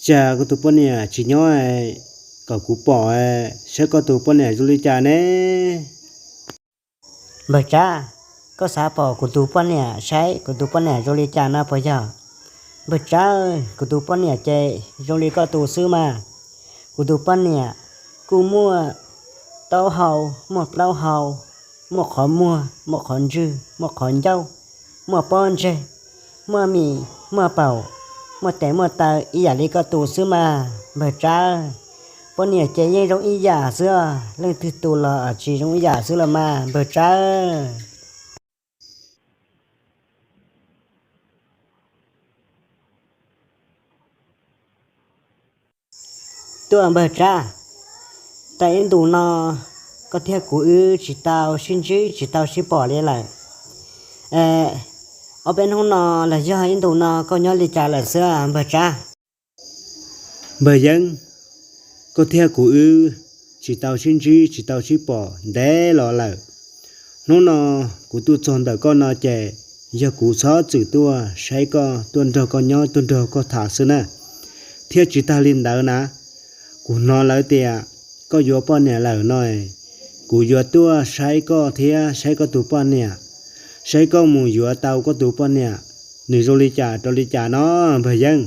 Cas koj tus poj niam tsis nyob kom kuv pom saib koj tus poj niam zoo li cas ne? Npawg Tsab, koj xav pom kuv tus poj niam saib kuv tus poj niam zoo li cas no puas yog? Npawg Tsab, kuv tus poj niam ces zoo li koj tus xwb mas. Kuv tus poj niam kuj muaj taub hau, muaj plaub hau, muaj qhov muag, muaj qhov ntswg, muaj qhov ncauj, muaj pob ntseg, muaj mis, muaj paum, muaj tes muaj taw ib yam li koj tus xwb mas npawg Tsab. Poj niam ces yeej zoo ib yam xwb, leej twg tus los tsis zoo ib yam xwb los mas npawg Tsab. Tuaj npawg Tsab, tau ib ntus no koj thiab kuv wb tsis tau sib ntsib tsis tau sib pom li lawm. Ob peb hnub no los yog ib ntus no koj nyob li cas lawm xwb npawg Tsab? Npawg Yeeb, koj thiab kuv wb tsis tau sib ntsib tsis tau sib pom ntev los lawm. Hnub no kuv tuaj txog ntawm koj no ces yog kuv txhob txwm tuaj saib koj, tuaj nrog koj nyob, tuaj nrog koj tham xwb na. Thiab tsis tag li ntawd na, kuv hnov lawv tias koj yuav poj niam lawm no, kuv yuav tuaj saib koj thiab saib koj tus poj niam, saib koj mus yuav tau koj tus poj niam, nws zoo li cas rau li cas no npawg Yeeb.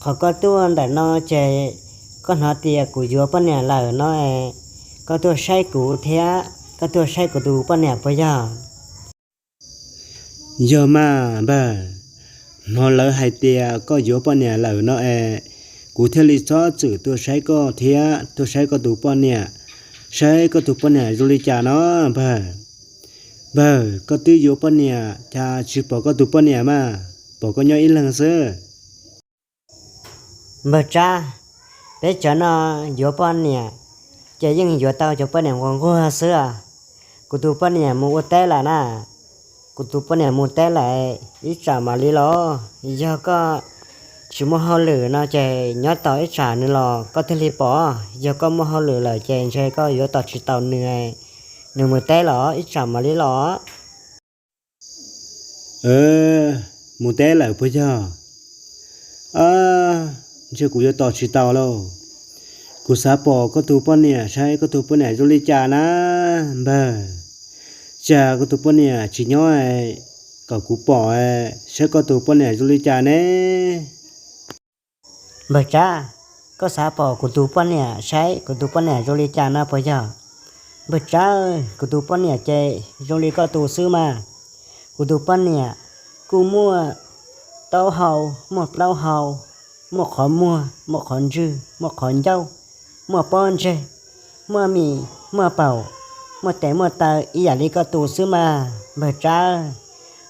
Qhov koj tuaj ntawm no ces koj hnov tias kuv yuav poj niam lawm no, koj tuaj saib kuv thiab koj tuaj saib kuv tus poj niam puas yog? Yog mas npawg, hnov lawv hais tias koj yuav poj niam lawm no es, kuv thiaj li txhob txwm tuaj saib koj thiab tuaj saib koj tus poj niam, saib koj tus poj niam zoo li cas no npawg. Npawg, koj twb yuav poj niam cas tsis pom koj tus poj niam mas, pom koj nyob ib leeg xwb. Npawg Tsab, peb cov no yuav poj niam ces yeej yuav tau cov poj niam nquag nquag xwb. Kuv tus poj niam mus ua teb lawm na, kuv tus poj niam mus teb lawm ib tsam mam li los. Yog koj tsis muaj hauj lwm no ces nyob tos ib tsam nws los koj thiaj li pom. Yog koj muaj hauj lwm lawm ces ntshe koj yuav tos tsis tau nws, nws mus teb los ib tsam mam li los. Mus teb lawm puas yog? Ntshe kuv yuav tos tsis tau lauj. Kuv xav pom koj tus poj niam saib koj tus poj niam zoo li cas na npawg. Cas koj tus poj niam tsis nyob kom kuv pom saib koj tus poj niam zoo li cas ne? Npawg Tsab, koj xav pom kuv tus poj niam saib kuv tus poj niam zoo li cas no puas yog? Npawg Tsab, kuv tus poj niam ces zoo li koj tus xwb mas. Kuv tus poj niam kuj muaj taub hau, muaj plaub hau, muaj qhov muag, muaj qhov ntswg, muaj qhov ncauj, muaj pob ntseg, muaj mis, muaj paum, muaj tes muaj taw ib yam li koj tus xwb mas npawg Tsab.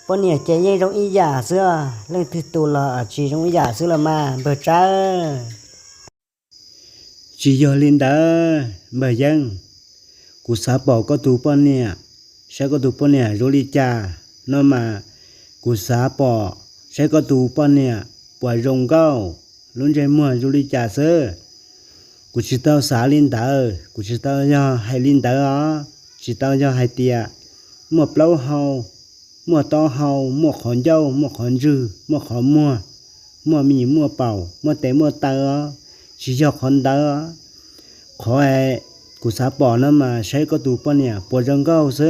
Poj niam ces yeej zoo ib yam xwb, leej twg tus los tsis zoo ib yam xwb los mas npawg Tsab. Tsis yog li ntawd npawg Yeeb, kuv xav pom koj tus poj niam, saib koj tus poj niam zoo li cas no mas, kuv xav pom saib koj tus poj niam puas zoo nkauj, lub ntsej muag zoo li cas xwb. Kuv tsis tau xav li ntawd, kuv tsis tau yog hais li ntawd os, tsis tau yog hais tias muaj plaub hau, muaj taub hau, muaj qhov ncauj, muaj qhov ntswg, muaj qhov muag, muaj mis muaj paum, muaj tes muaj taw os, tsis yog qhov ntawd os. Qhov kuv xav pom no mas saib koj tus poj niam puas zoo nkauj xwb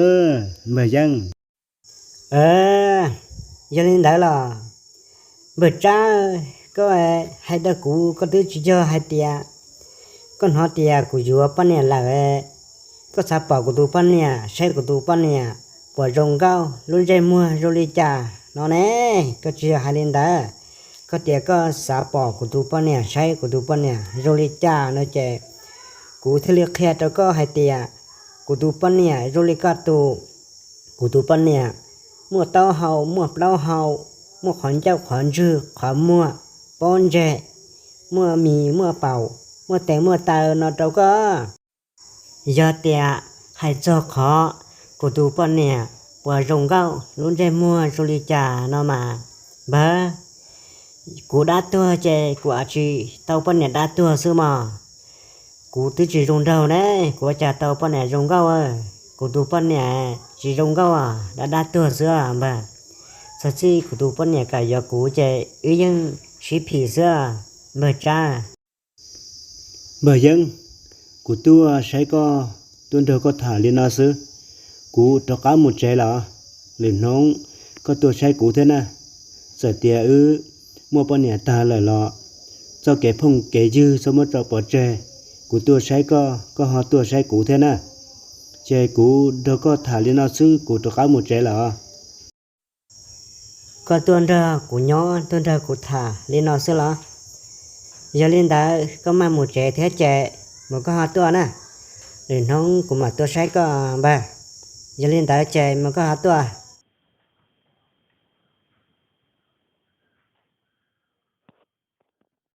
npawg Yeeb. Yog li ntawd los npawg Tsab, koj hais rau kuv koj twb tsis yog hais tias koj hnov tias kuv yuav poj niam lawm, koj xav pom kuv tus poj niam, saib kuv tus poj niam puas zoo nkauj, lub ntsej muag zoo li cas no ne. Koj tsis yog hais li ntawd, koj tias koj xav pom kuv tus poj niam, saib kuv tus poj niam zoo li cas no ces kuv thiaj li qhia rau koj hais tias kuv tus poj niam zoo li koj tus. Kuv tus poj niam muaj taub hau, muaj plaub hau, muaj qhov ncauj qhov ntswg, qhov muag, pob ntseg, muaj mis muaj paum, muaj tes muaj taw no rau koj. Yog tias hais txog qhov kuv tus poj niam puas zoo nkauj, lub ntsej muag zoo li cas no mas npawg, kuv dab tuag ces kuv tsis tau poj niam dab tuag xwb mog. Kuv twb tsis zoo nraug ne, kuv ua cas tau poj niam zoo nkauj. Kuv tus poj niam tsis zoo nkauj, dab dab tuag xwb npawg. Txog txij kuv tus poj niam kam yuav kuv ces wb yeej sib phim xwb, npawg Tsab. Npawg Yeeb, kuv tuaj saib koj, tuaj nrog koj tham li no xwb. Kuv rov qab mus tsev lawm, lwm hnub koj tuaj saib kuv thiab na. Txawm tias wb muaj poj niam tag lawm los txoj kev phooj kev ywg txhob muab tso pov tseg. Kuv tuaj saib koj, koj ho tuaj saib kuv thiab na. Ces kuv nrog koj tham li no xwb, kuv rov qab mus tsev lawm. Koj tuaj nrog kuv nyob, tuaj nrog kuv tham li no xwb los? Yog li ntawd koj maj mus tsev thiab ces mus koj ho tuaj na. Lwm hnub kuv mam tuaj saib koj npawg. Yog li ntawd ces mus koj ho tuaj.